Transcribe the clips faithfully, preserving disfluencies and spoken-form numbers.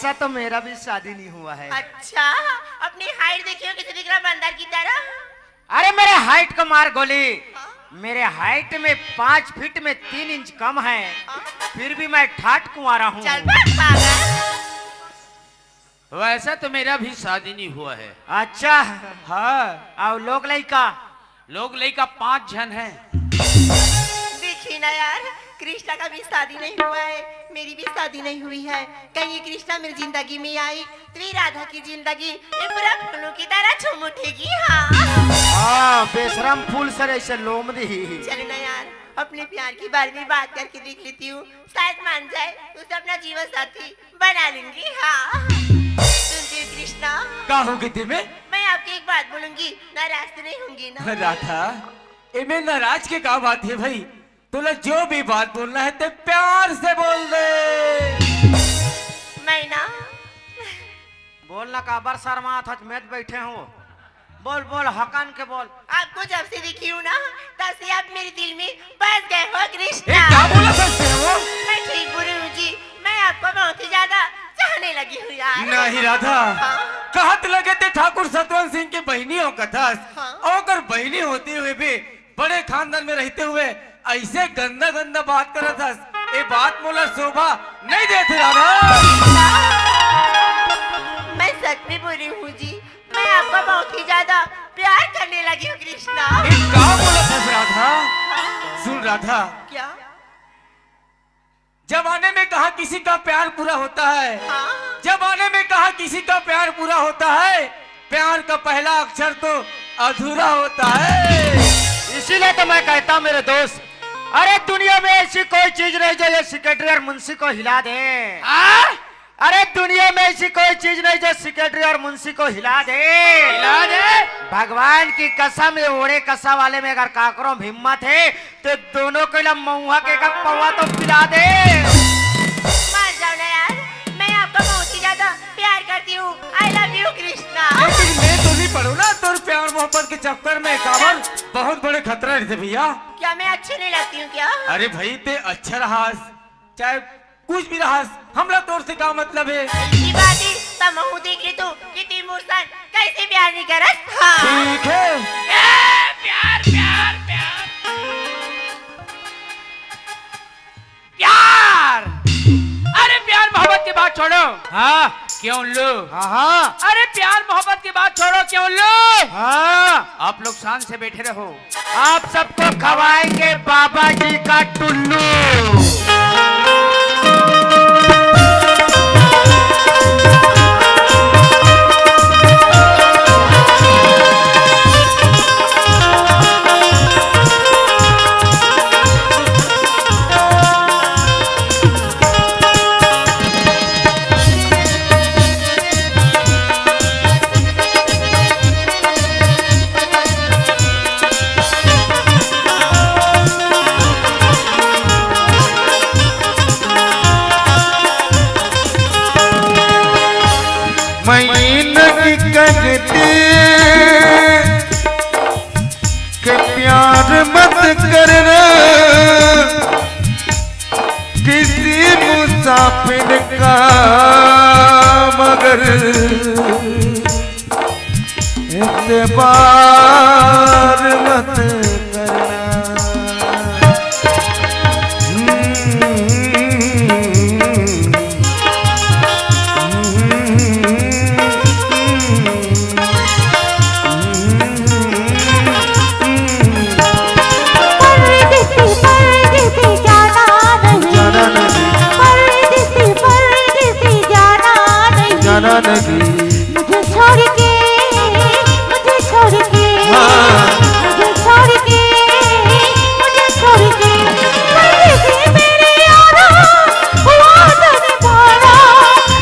ऐसा तो मेरा भी शादी नहीं हुआ है। अच्छा, अपनी हाइट देखियो, किसी दिख रहा बंदर की तरह। अरे, मेरे हाइट को मार गोली। हाँ? मेरे हाइट में पाँच फीट में तीन इंच कम है, हाँ? फिर भी मैं ठाट कुंवारा हूँ। चल भाग पागल। वैसा तो मेरा भी शादी नहीं हुआ है। अच्छा। हाँ। और लोग लइका? लोग लइका पांच झन हैं। देखी ना यार, कृष्णा का भी शादी नहीं हुआ है, मेरी भी शादी नहीं हुई है। कहीं ये कृष्णा मेरी जिंदगी में आई तो ये राधा की जिंदगी ये पूरा फूलों की तरह झूम उठेगी। हाँ। हाँ, बेशरम फूल सर ऐसे लोम दी। चले ना यार, अपने प्यार के बारे में बात करके देख लेती हूँ, शायद मान जाए, उसे अपना जीवन साथी बना लूंगी। हाँ। सुनती हो कृष्णा? का हो गे दिल में? मैं आपको एक बात बोलूंगी, नाराज तो नहीं होंगी ना? राधा, एमे नाराज के का बात है भाई? तोला जो भी बात बोलना है ते प्यार से बोल दे। मैं ना बोलना काबर शर्मात हच, मैं तो बैठे हूँ। बोल, बोल, हकन के बोल। आपको जब से देखी हूँ ना, तब से आप मेरे दिल में बस गए हो कृष्णा। ए, का बोलत हस वो? मैं ठीक बोली हूँ जी, मैं आपको बहुत ही ज्यादा चाहने लगी हूँ यार। नहीं राधा, हाँ? कहत लगे ते ठाकुर सतवंत सिंह के बहिनी हो कथस, हाँ? ओकर बहिनी होते हुए भी बड़े खानदान में रहते हुए ऐसे गंदा गंदा बात करत हस, ये बात मोला शोभा नहीं देत हे राधा। मैं सच में बोली हूँ जी, मैं आपको बहुत ही ज्यादा प्यार करने लगी हूँ कृष्णा। ये का बोलत हस राधा? सुन राधा, क्या? जमाने में कहा किसी का प्यार पूरा होता है, हाँ। जमाने में कहा किसी का प्यार पूरा होता है, प्यार का पहला अक्षर तो अधूरा होता है। इसीलिए तो मैं कहता हूँ मेरे दोस्त, अरे दुनिया में ऐसी कोई चीज नहीं जो ये सेक्रेटरी और मुंशी को हिला दे। हाँ? अरे दुनिया में ऐसी कोई चीज नहीं जो सेक्रेटरी और मुंशी को हिला दे। हिला दे। भगवान की कसम, ये ओड़े कसा वाले में अगर काकरो में हिम्मत है तो दोनों को ला मऊहा के का पौवा तो पिला दे। मर जाओ ना यार, मैं आपको बहुत ही ज्यादा प्यार करती हूँ। I love you Krishna. लेकिन मैं तो नहीं पढ़ू ना तोर प्यार मोहब्बत के चक्कर में, काबर बहुत बड़े खतरा रहते भैया। क्या मैं अच्छी नहीं लगती हूँ क्या? अरे भाई, ते अच्छा रहास, चाहे कुछ भी रहास, हमला तोर से का मतलब है? ऐसी बात है, तब महू देख ले तू कि ती मोर सन कैसे प्यार नहीं करस। हाँ। ठीक है। ए, प्यार, प्यार, प्यार। प्यार। अरे प्यार मोहब्बत की बात छोड़ो। हाँ। क्यों लो? हाँ, हाँ। अरे प्यार मोहब्बत की बात छोड़ो, क्यों लो? हाँ। आप लोग शांत से बैठे रहो। आप सबको खवाएंगे बाबा जी का टुल्लू। मैं नग कगते के प्यार मत करना, किसी मुसाफिर का मगर एतबार मत करना। परदेसी, परदेसी जाना नहीं। जाना नहीं। परदेसी, परदेसी जाना नहीं। जाना नहीं। मुझे छोड़ के, मुझे छोड़ के, हाँ। मुझे छोड़ के, मुझे छोड़ के, परदेसी मेरे यारा, हुआ तो निभाना।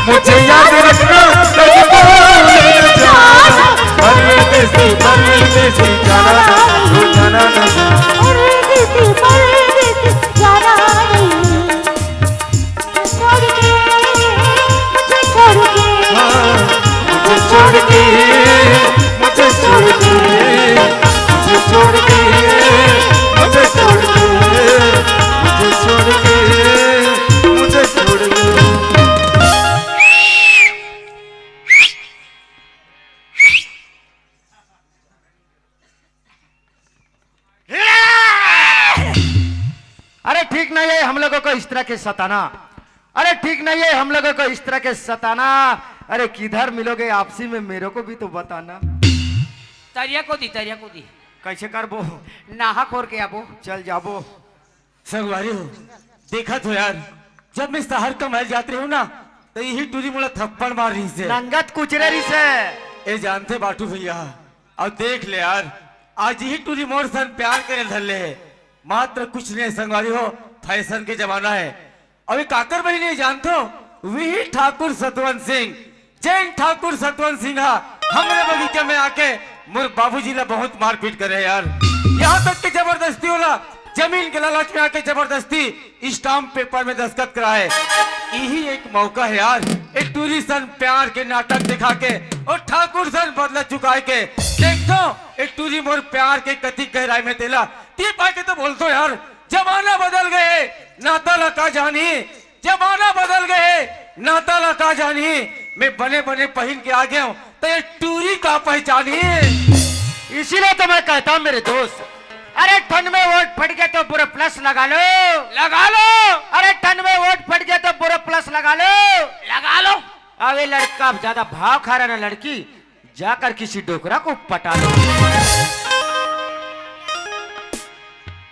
मुझे याद रखना, कभी भूल न जाना। परदेसी, परदेसी जाना, जाना नहीं। परदेसी, परदेसी जाना नहीं। छोड़ के, मुझे छोड़ के, हाँ, मुझे छोड़ के, मुझे छोड़ के, मुझे छोड़ के, मुझे छोड़ के, मुझे छोड़ के, मुझे छोड़ के। ठीक नहीं है हम लोगों को इस तरह के सताना। अरे ठीक नहीं है हम लोगों को इस तरह के सताना। अरे किधर मिलोगे आपसी में, मेरे को भी तो बताना। तरिया को दी, तरिया को दी। कैसे करबो? नाहा खोर के आबो। चल जाबो। संगवारी हो, देखत हो यार, जब मैं शहर कमाए जात रही हूँ ना, तो यही टूरी मोला थप्पड़ मार रही से। नंगत कुचरे रही से। ए जानते बाटू भैया, अब देख ले यार, आज यही टूरी मोर सन प्यार करे धर ले है। मात्र कुछ नहीं संगवारी हो, फैशन के जमाना है। अभी काकर बहिनी जानथो, वही ठाकुर सतवंत सिंह, जैन ठाकुर सतवंत सिंह हा हमरे बगीचा में आके मोर बाबूजी ला बहुत मारपीट करे यार। यहाँ तक कि जबरदस्ती वाला जमीन के लालच में आके जबरदस्ती स्टाम्प पेपर में दस्तखत कराए। यही एक मौका है यार, एक टूरी सन प्यार के नाटक दिखा के और ठाकुर सन बदला चुकाए के। देखो एक टूरी मोर प्यार के कति गहराई में तेला ती पाए के तो बोलतो यार, जमाना बदल गए, नाता ला का जानी, जमाना बदल गए, नाता ला का जानी। मैं बने बने पहिन के आ गया हूँ, तो ये टूरी का पहचानी। इसीलिए तो मैं कहता हूँ मेरे दोस्त, अरे ठंड में वोट फट गया तो पूरा प्लस लगा लो। लगा लो। अरे ठंड में वोट फट गया तो पूरा प्लस लगा लो। लगा लो। अबे लड़का अब ज्यादा भाव खा रहा ना लड़की, जाकर किसी डोकरा को पटा लो।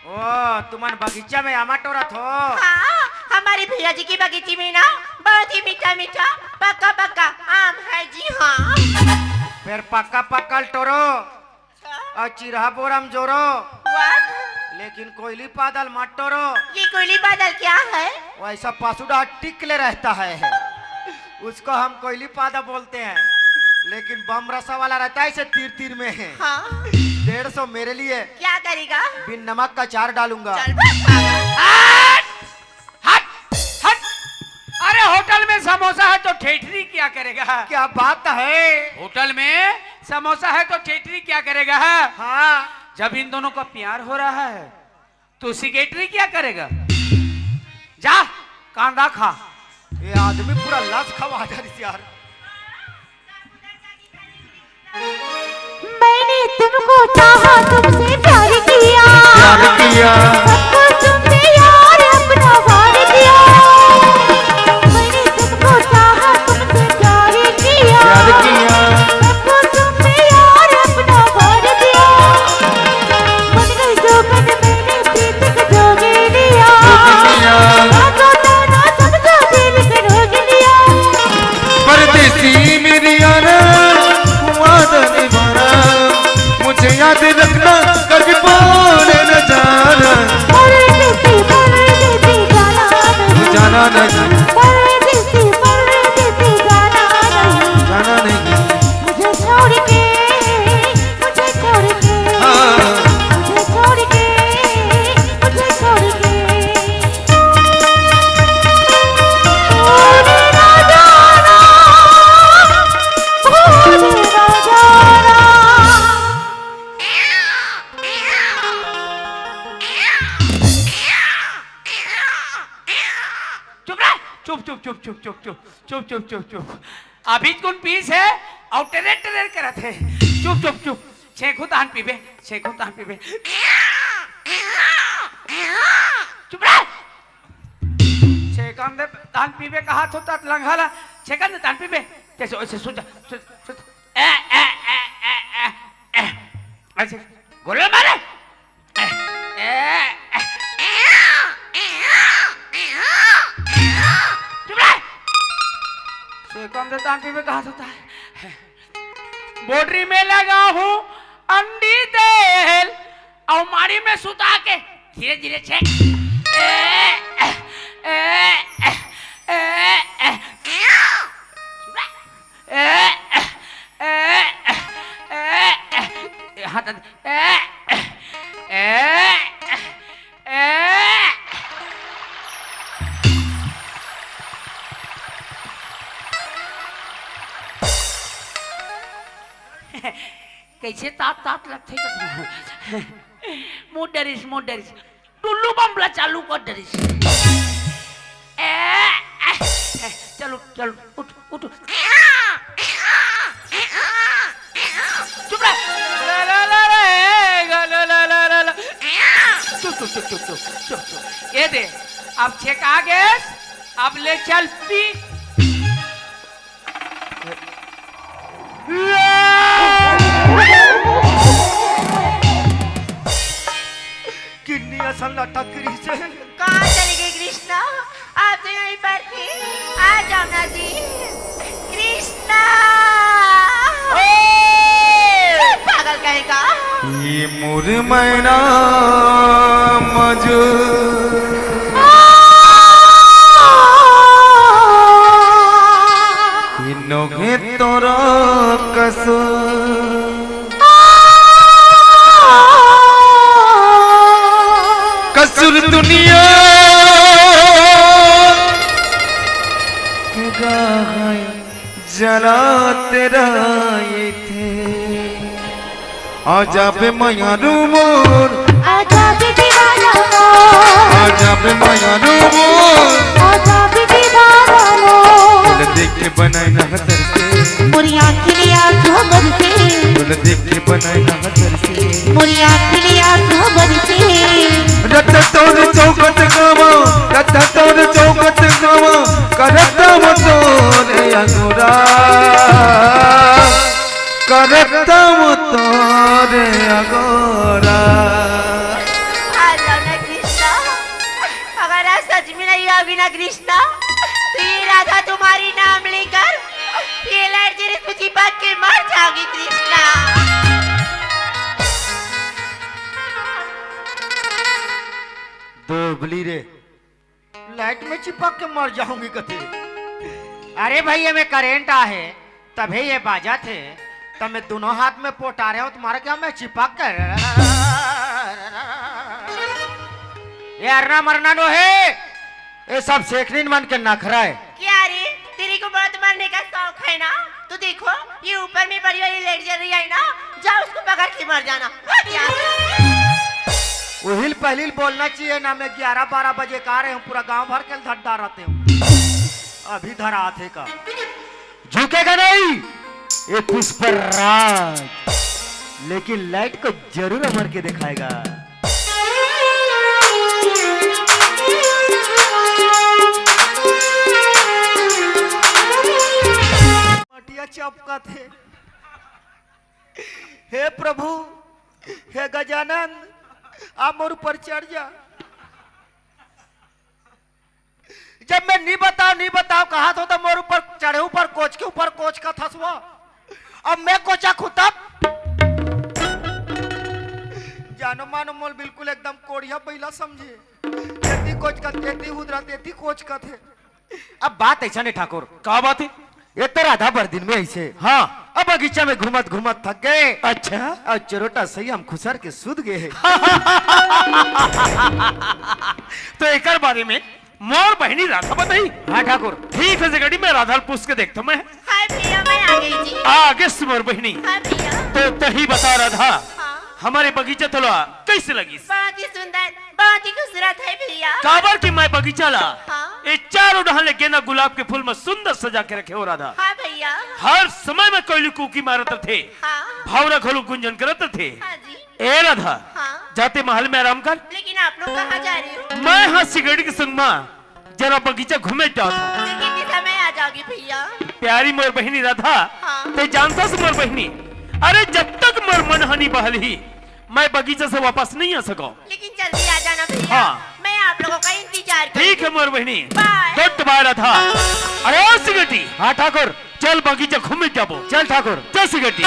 ओ, तुमन बगीचा में आमा टोरत हो? हाँ, हमारे भैया जी की बगीची में ना बहुत ही मीठा मीठा पक्का पक्का आम है जी हाँ। फिर पक्का पक्का टोरो और चिरहा बोरम जोरो। What? लेकिन कोयली पादल मत टोरो। ये कोयली पादल क्या है? वैसा पशु डाट टिकले रहता है, उसको हम कोयली पादा बोलते हैं। लेकिन बम रसा वाला रहता है, इसे तीर तीर में है। हाँ। डेढ़ सौ मेरे लिए। क्या करेगा? बिन नमक का चार डालूंगा। चल भाग पागल। हट, हट। अरे होटल में समोसा है तो ठेठरी क्या करेगा? क्या बात है? होटल में समोसा है तो ठेठरी क्या करेगा? हाँ। जब इन दोनों का प्यार हो रहा है तो सेक्रेटरी क्या करेगा? जा, कांदा खा। ये आदमी पूरा लस खवा जा रही यार। मैंने तुमको चाहा, तुमसे प्यार किया। प्यार किया। सब कुछ तुमने यार अपना वार दिया। मैंने तुमको चाहा, तुमसे प्यार किया। प्यार किया। सब कुछ तुमने यार अपना वार दिया। बन गई जोगन मैंने प्रीत का जोगी लिया। जोगी लिया। ना तो ताना समझो दिल के रोग लिया। परदेसी मेरी यारा, वादा निभाना, मुझे याद रखना, कभी भूले न जाना। परदेसी, परदेसी जाना नहीं। जाना नहीं। परदेसी, परदेसी जाना नहीं। जाना नहीं। मुझे छोड़ के, मुझे छोड़ के, हाँ। मुझे छोड़ के, मुझे छोड़ के। ओ रे राजा राम, ओ रे राजा राम। चुप रह, चुप, चुप, चुप। अभी कौन पीस है और टेरेर टेरेर करत है। चुप, चुप, चुप। छेंकू तहन पीबे, छेंकू तहन पीबे। चुप रह। छेकन दे तहन पीबे कहा थो तात लंघा ला। छेकन दे तहन पीबे। जैसे वैसे सुन जा, सुन, सुन। ए, ए, ए, ए, ए, ए। ऐसे गोला मारे। चुप रह। से कम से कम पीबे कहाँ से होता है? बोटरी में लगा हूँ अंडी तेल और मारी में सुता के धीरे धीरे छे। ए, ए, ए, ए, ए, ए। चुप रह। ए, ए, ए, ए, ए, हाथ, ए, ए, ए, ए। कैसे तात तात लगथे कतना। मुंह डरिस, मुंह डरिस। टुल्लू बम ला चालू कर डरिस। ए, ए, ए, चलो, चलो, उठ, उठ। चुप रह। ला, ला, ला, ला, ए, ला, ला, ला, ला, ला, ला। चुप, चुप, चुप, चुप, चुप, चुप, चुप। ये दे, अब छेका गेस, अब ले चल पी। किन्नी असन लटक रहिसे। कहाँ चले गए कृष्णा? आप तो यहीं पर थे, आ जाओ ना जी। कृष्णा। पागल कहेगा। ये मोर मैना मजू। ये नोहे तोरा कसू। कसूर दुनिया के गाय जला तेरा ये थे। आजा बे मयारू मोर, आजा बे दीवाना मोर। आजा बे मयारू मोर। आजा बे दीवाना मोर। बोल देख के बनाए ना हतर से। मोरी आँखी ले आँसू बरसे। बोल देख के बनाए ना हतर से। मोरी आँखी ले आँसू बरसे। रत तोर चौकट गावा, रत तोर चौकट गावा, करतम तोरे अगोरा, करतम तोरे अगोरा। आ जाओ ना कृष्णा, अगर आज सच में नहीं आओगी ना कृष्णा, तो ये राधा तुम्हारी नाम लेकर ये लड़की से चिपक के मर जाओगी कृष्णा। दोबली रे, लाइट में चिपक के मर जाऊंगी कथे। अरे भाई, एमे करंट आहे, तभे ये बाजत हे। तब मैं दोनों हाथ में पोटारे हूँ, तुम्हारा क्या मैं चिपक कर। ये अरना मरना नो हे, ये सब सेखनीन मन के नखरा हे। क्या रे, तेरे को बहुत मरने का शौक है ना? तो देखो, ये ऊपर में बड़ी वाली लाइट जल रही है ना, जाओ उसको पकड़ के मर जाना। हट यहाँ से। उहिल पहिलिल बोलना चाहिए ना, मैं ग्यारह बारह बजे का रहे हूँ, पूरा गांव भर के धड्डा रहते हूँ। अभी धरा आथे का। झुकेगा नहीं ये पुष्पराज, लेकिन लाइट को जरूर अमर के दिखाएगा। मटिया चपका थे। हे प्रभु, हे गजानंद, आप मोर ऊपर चढ़ जा। जब मैं नी बताओ, नी बताओ कहा थो, तो मोर ऊपर चढ़े, ऊपर कोच के ऊपर कोच का थसवा। अब मैं कोचा खुतब। जानो मानो मोल बिल्कुल एकदम कोढ़िया बैला समझे। एती कोच का, एती हुदरा, एती कोच का थे। अब बात ऐसा नहीं ठाकुर। का बात है? ये तो राधा बर दिन में ऐसे। हाँ। अब बगीचा में घूमत घूमत थक गए। अच्छा। और चरोटा सही हम खुसर के सुत गए। तो एकर बारे में मोर बहिनी राधा बताही। हाँ ठाकुर। ठीक है, जगड़ी में राधा ल पूछ के देखथों मैं। हाय भैया, मैं आ गई जी। आ गेस मोर बहिनी। हाँ भैया। तो तही बता राधा, हाँ। हमर बगीचा तोला कैसे लगिस? बहुत ही सुंदर, बहुत ही खूबसूरत है भैया। काबर कि मैं बगीचा ला हाँ। ए चारों डहर ले गेंदा गुलाब के फूल में सुंदर सजा के रखे हो राधा। हाँ भैया। हर समय में कोयली कूकी मारत रथे। हाँ। भौंरा घलो गुंजन करत रथे। हाँ जी। ए राधा, हाँ। जाते महल में आराम कर। लेकिन आप लोग कहाँ जा रहे हो? मैं हाँ सिगड़ी के संग मा जरा बगीचा घूमे जात हूँ। फिर कितने समय आ जाओगे भैया? प्यारी मोर बहिनी राधा, हाँ। ते जानथस मोर बहिनी, अरे जब तक मोर मन हनी बहलही, मैं बगीचा से वापस नहीं आ सको। लेकिन जल्दी आ जाना भैया। हाँ। मैं आप लोगों का इंतजार कर ठीक है मोर बहिनी। बाय। गुड बाय राधा। अरे ओ सिगटी। हाँ ठाकुर। चल बगीचा घूमे जाबो। चल ठाकुर। जय सिगटी।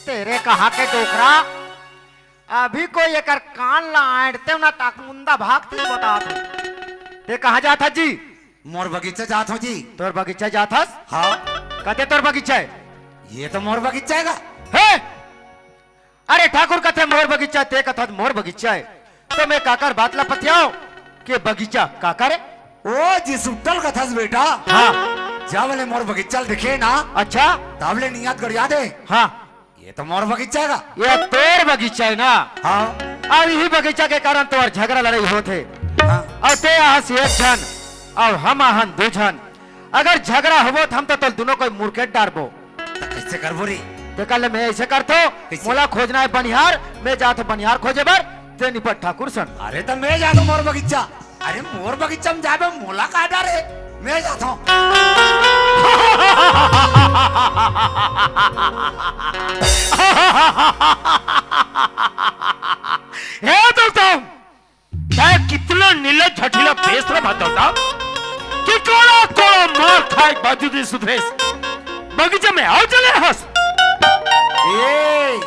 तेरे कहाँ के डोकरा, अभी कोई एकर कान ला आंटते ना ताक मुंदा भाग तू बता दे। ते कहाँ जात हस जी? मोर बगीचा जात हूँ जी। तोर बगीचा जात हस? हाँ। कते तोर बगीचा है? ये तो मोर बगीचा है। हे? अरे ठाकुर कथे मोर बगीचा, ते कथस मोर बगीचा है। तो मैं काकर बात ला पतियाओ के बगीचा काकर है? ओ जी सुट्टल कथस बेटा। हाँ। जब ले मोर बगीचा ल देखे ना, अच्छा। तब ले नियत गड़िया दे। हाँ। ये तो मोर बगीचा हे गा। ये तोर बगीचा हे ना? हाँ। अब इही बगीचा के कारण तोर झगरा लड़ाई होत हे। हाँ। अउ ते आहस एक झन, अउ हम आहन दू झन। अगर झगरा होबो त हम तो तोल दुनों कोई मुरकेट डारबो। त कइसे करबो रे? तेकर ले मैं अइसे करथों, कइसे? मोला खोजना हे बनिहार, मैं जाथों बनिहार खोजे बर, ते निपट ठाकुर सन। अरे त मैं जाथों मोर बगीचा। अरे मोर बगीचा म जाबे, मोला का डर हे? मैं जाथों। हे दलताम, तैं कितना निर्लज झठीला बेसरम हस दलताम, कि कोड़ा कोड़ा मार खाए के बावजूद नइ सुधरेस। बगीचा में आव चले हस। ए,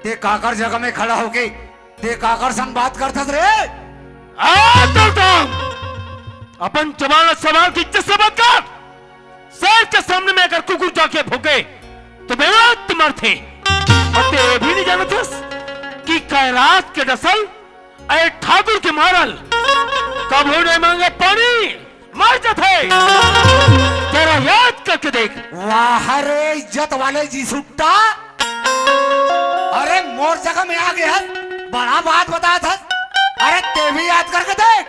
ते काकर जगह में खड़ा होके ते काकर संग बात करथस रे? आ, दलताम! अपन जबान ला संभाल के इज्जत से बात कर। शेर के सामने में अगर कुकुर जाके भूके, तो बेवत मरथे। अउ ते ये भी नइ जानत हस कि कैलाश के नसल अरे ठाकुर के मारल कभू नइ मांगे पानी। मर जाथे। जरा याद करके देख। वाह रे इज्जत वाले जी सुट्टा। अरे मोर जगह में आ गे हस, बड़ा बात बताथस। अरे ते भी याद करके देख।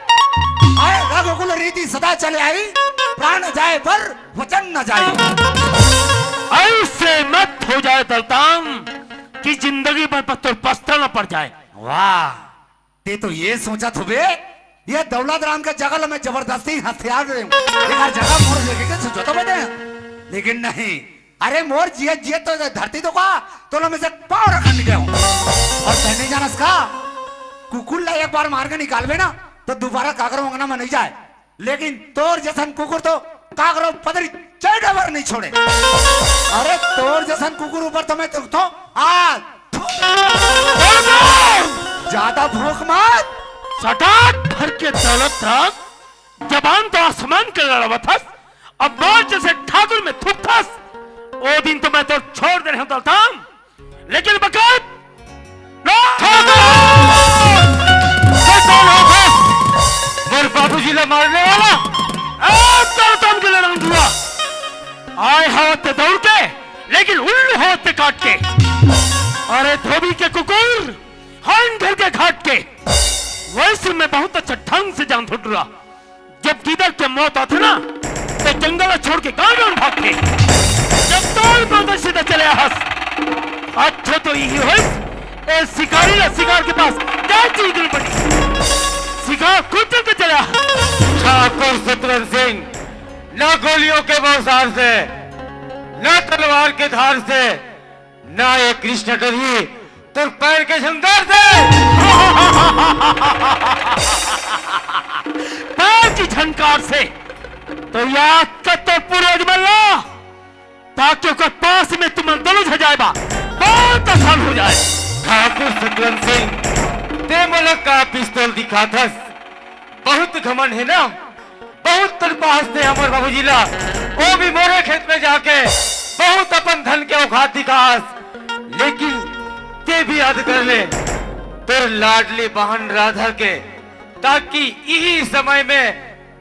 अरे रघुकुल रीति सदा चले आई, प्राण जाए पर वचन न जाए। अइसे मत हो जाए दलताम कि जिंदगी भर पछताना पड़ जाए। वाह। ते तो ये सोचत होबे, ये दौलत राम के जगह ल मैं जबरदस्ती हथियार दे दूं। एकर जगह मोर लेके के सोचत होबे ते। लेकिन नहीं, अरे मोर जियत जियत तो धरती तो का, तोला में से पाँव रखन नइ देवं। अउ ते नइ जानस का, कुकुर ला एक बार मार के निकालबे ना, तो दोबारा काकरो अंगना में नइ जाए। लेकिन तोर जैसन कुकुर तो काकरो पदरी चढ़े बर नइ छोड़े। अरे तोर जैसन कुकुर ऊपर तो मैं थूकथों। आ, थू। ज्यादा भूख मत। सटाक भर के दौलत रख, जबान तो आसमान के लड़ावत हस, अब बात जैसे ठाकुर में थूकथस, ओ दिन तो मैं तो छोड़ दे रहे हूँ दलताम। लेकिन बकत ना। ठाकुर! ये कौन हो बे? मोर बाबूजी ला मारने वाला? ए, दलताम के लड़ाऊं जुआ। आए हवस ते दौड़ के, लेकिन उल्लू हवस ते काट के। अरे धोबी के कुकुर, हन घर के घाट के। वैसे मैं बहुत अच्छा ढंग से जानथों टुरा। जब गीदड़ के मौत आथे ना, तो जंगल ला छोड़ के गांव में भागथे। जब तोर मौत सीधा चले आहस, अच्छा तो यही होइस, ए शिकारी ला शिकार के पास क्या चीज पड़ी? शिकार खुद चल के चले आहस। ठाकुर शत्रुघ्न सिंह, न गोलियों के बौछार से, न तलवार के धार से, ना ये कृष्ण डरही तोर पैर के झंकार से। पैर की झंकार से तो याद कर तोर पूर्वज मन ला, ताकि ओकर पास में तुमन दोनों झ जाए बा, बहुत आसान हो जाए। ठाकुर सतवन सिंह, ते मोला का पिस्तौल दिखाथस? बहुत घमंड हे ना, बहुत तड़पास ते हमर बाबूजी ला, वो भी मोरे खेत में जाके बहुत अपन धन के औकात दिखास। लेकिन ते भी याद कर ले, तोर लाडली बहन राधा के, ताकि इही समय में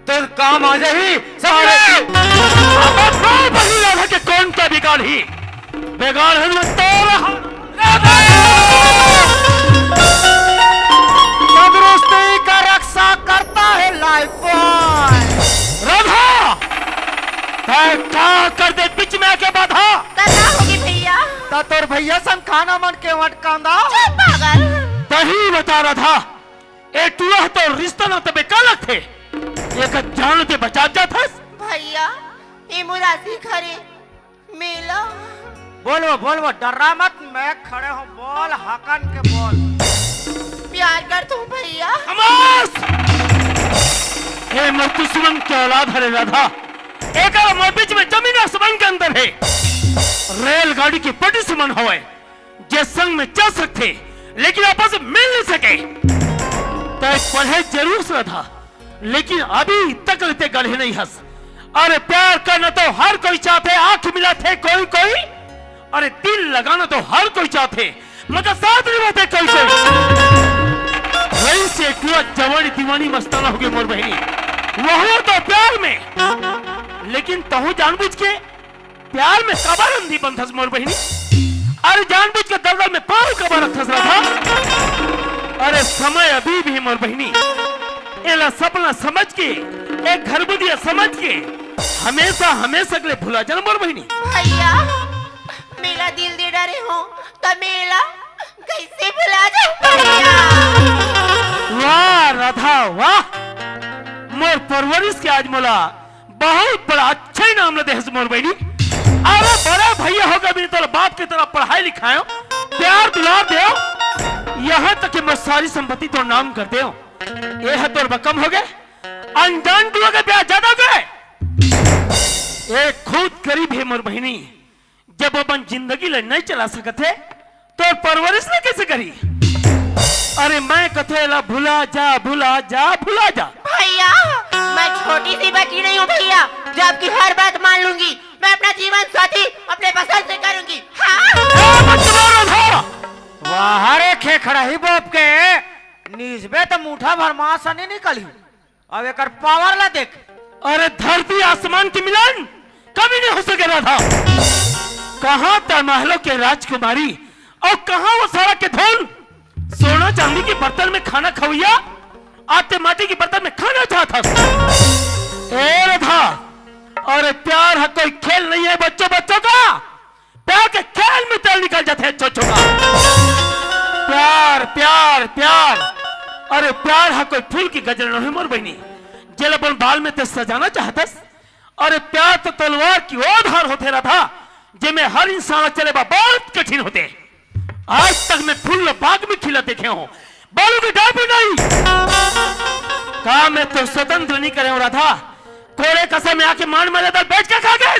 तोर काम आ जाही। सारे अब कोई बही राधा के कौन का बिगाड़ ही? बेगाड़ हन तोर तंदुरुस्ती का रक्षा करता है लाइफबॉय। राधा, तै का कर दे बीच में आके बाधा? त का होगे भैया? त तोर भैया सन खाना मन के वटकांदा। चुप पागल। तही बता राधा, ए टूरा ह तोर रिश्ता नाता बेकार लगथे। एकर जान ते बचा जाथस। भैया, ए मोर आशिक हरे, मिलो। बोल वो, बोल वो, डर्रा मत, मैं खड़े हूँ, बोल, हकन के बोल। प्यार करथों भैया। अमास! ए मोर दुश्मन के औलाद हरे राधा, एकर मोर बीच में जमीन आसमान के अंतर हे। रेलगाड़ी के पटरी समान हवय, जे संग में चल सकथे, लेकिन आपस में मिल नइ सके। तै पढ़े जरूर से राधा, लेकिन अभी तक ले ते गढ़े नइ हस। अरे प्यार करना तो हर कोई चाहथे, आंख मिलाथे कोई कोई, अरे दिल लगाना तो हर कोई चाहथे, मगर साथ निभाथे कोई कोई। रईस ए टूरा जवानी दीवानी मस्ताना होगे मोर बहिनी, वहू तो प्यार में। लेकिन तहूं जानबूझ के प्यार में काबर अंधी बनथस मोर बहिनी? अरे जानबूझ के दलदल में पांव काबर रखथस राधा? अरे समय अभी भी हे मोर बहिनी, एला सपना समझ के, एक घरबुदिया समझ के हमेशा हमेशा के लिए भुला जाना मोर बहिनी। भैया, मेला दिल दे डरे हो त मेला कैसे भुला जाऊं भैया? वाह राधा वाह, मोर परवरिश के आज मोला बहुत बड़ा अच्छा इनाम ल देहस मोर बहिनी। अरे बड़ा भैया होगे भी तोर बाप के तरह पढ़ाई लिखायो, प्यार दुलार देव, यहाँ तक कि मोर सारी संपत्ति तोर नाम कर देव। ए ह तोर बकम होगे, अनजान टुरा के ब्याह ज्यादा होगे। ए खुद गरीब हे मोर बहिनी, जब अपन जिंदगी ल नइ चला सकत हे, तोर परवरिश ल कैसे करी? अरे मैं कथो एला भुला जा, भुला जा, भुला जा। भैया, मैं छोटी सी बच्ची नहीं हूँ भैया, जो आपकी हर बात मान लूंगी। मैं अपना जीवन साथी अपने पसंद से करूंगी। हाँ। ए, मत मारो था। वाह रे खेखड़ा ही बाप के, नीचबे त मुठा भर मांस नहीं निकली। अब एकर पावर ला देख। अरे धरती आसमान के मिलन कभी नहीं हो सके राधा। कहाँ ताजमहलों के राजकुमारी और कहाँ वो सारा के धन? सोना चांदी के बर्तन में खाना खवैया, आते माटी के बर्तन में खाना चाहत हस। ए राधा, अरे प्यार ह कोई खेल नहीं है बच्चों, बच्चों का। प्यार के खेल में तेल निकल जाथे छोछो का। प्यार, प्यार, प्यार। अरे प्यार ह कोई फूल की गजरा नोहे मोर बहिनी, जेला अपन बाल में ते सजाना चाहतस। अरे प्यार तो तलवार की ओ धार होथे राधा, जेमे हर इंसान ला चले बा बहुत कठिन होथे। आज तक मैं फूल ल बाग में खिला देखे हों, बालू के डाल पे नहीं। का मैं तो स्वतंत्र नहीं करे हों राधा? कोरे कसा में आके मांड मर्यादा बैठ के खा गए।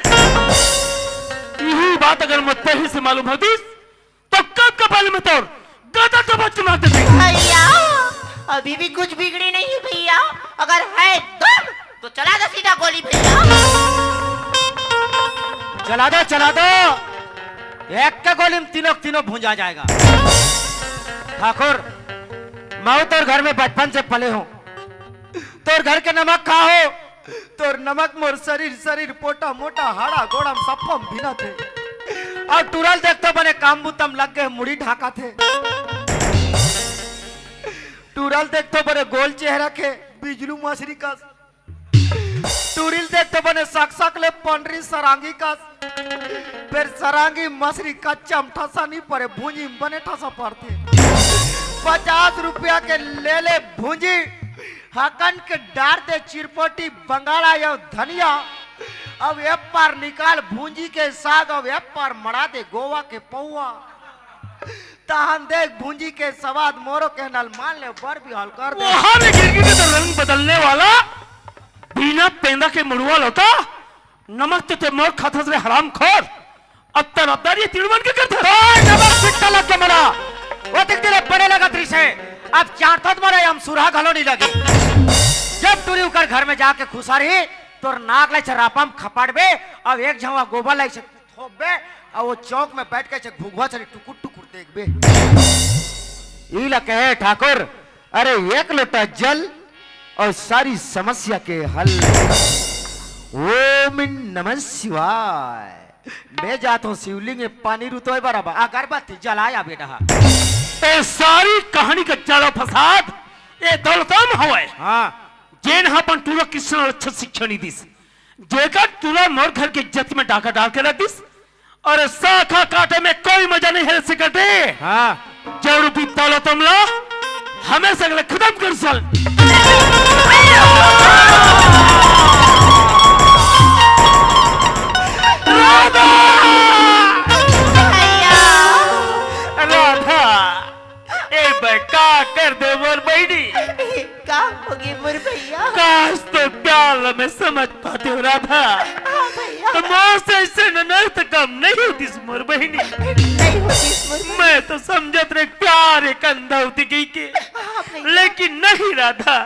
यही बात अगर मोर पहले से मालूम होतिस, तो कब का पहले मैं तोर गदा दबा चुना देते। भैया, अभी भी कुछ बिगड़ी नहीं है भैया, अगर है दम तो चला दो सीधा गोली भैया। चला दो, चला दो, एक के गोली में तीनों तीनों भूंजा जाएगा। ठाकुर, मैं तोर घर में बचपन से पले हों, तोर घर के नमक खाहो, तोर नमक मोर शरीर, शरीर पोटा मोटा, हाड़ा गोड़ा म सप्पा म भिनथे। अउ टूरा ल देखथों बने काम बुता म लग गे, मुड़ी ढाकथे। टूरा ल देखथों बने गोल चेहरा के, बिजलू मछरी कस। टूरी ल देखथों बने सक सक ले पंडरी सरांगी कस। फेर सरांगी मछरी कच्चा म ठसा नी परे, भूंजी म बने ठसा परथे। पचास रुपया के ले ले भूंजी, हकन के डार दे चिरपोटी बंगाला अउ धनिया। अब ए पार निकाल भूंजी के साग, अब ए पार मड़ा दे गोवा के पौवा। तहन देख भूंजी के सवाद मोरो के नल मान ले बर बिहाल कर दे। वहां में गिरगिटी तो रंग बदलने वाला, बिना पेंदा के मुड़वा लोटा, नमक तो ते मोर खाथस रे हरामखोर। अब त रद्दारी तिड़वन के करथस। ओए, नमक छिट्टा लग के मरा। वो देख तेरे बड़े लगत रहिस हे। अब चार थोत मरे, हम सुरहा घलो नहीं लगे। जब टूरी उकर घर में जाके खुसरही, तोर नाक ले छरापा म खपाड़बे, अब एक झवा गोबर लाई से थोपबे, अउ वो चौक में बैठ के से घुघुआ से टुकुर टुकुर देखबे। ई ला कहे ठाकुर, अरे एक लोटा जल अउ सारी समस्या के हल। ओम नमः शिवाय। मैं जात हों शिवलिंग में पानी रुतोय बराबर, अगरबत्ती जलाया बेटा। ए सारी कहानी का जड़ फसाद ए दौलतराम हवय। हाँ। जेन ह अपन टूरा कृष्ण ल अच्छा शिक्षा नहीं दिस, जेकर टूरा मोर घर के इज्जत में डाका डाल के रख दिस। अरे साखा काटे में कोई मजा नहीं है सिकटे। हाँ। जड़ रूपी दौलतराम ला हमेशा के लिए खत्म कर साल। राधा! भैया। राधा, ए बे का कर दे मोर बहिनी? का होगे मोर भैया? काश तो प्यार ला मैं समझ पाते हो राधा। हाँ भैया। तो मोर से ऐसे ननद कम नहीं होतिस मोर बहिनी। नहीं होतिस मोर भैया। मैं तो समझत रहे प्यार एक अंधा होती गई के। हाँ भैया। लेकिन नहीं राधा।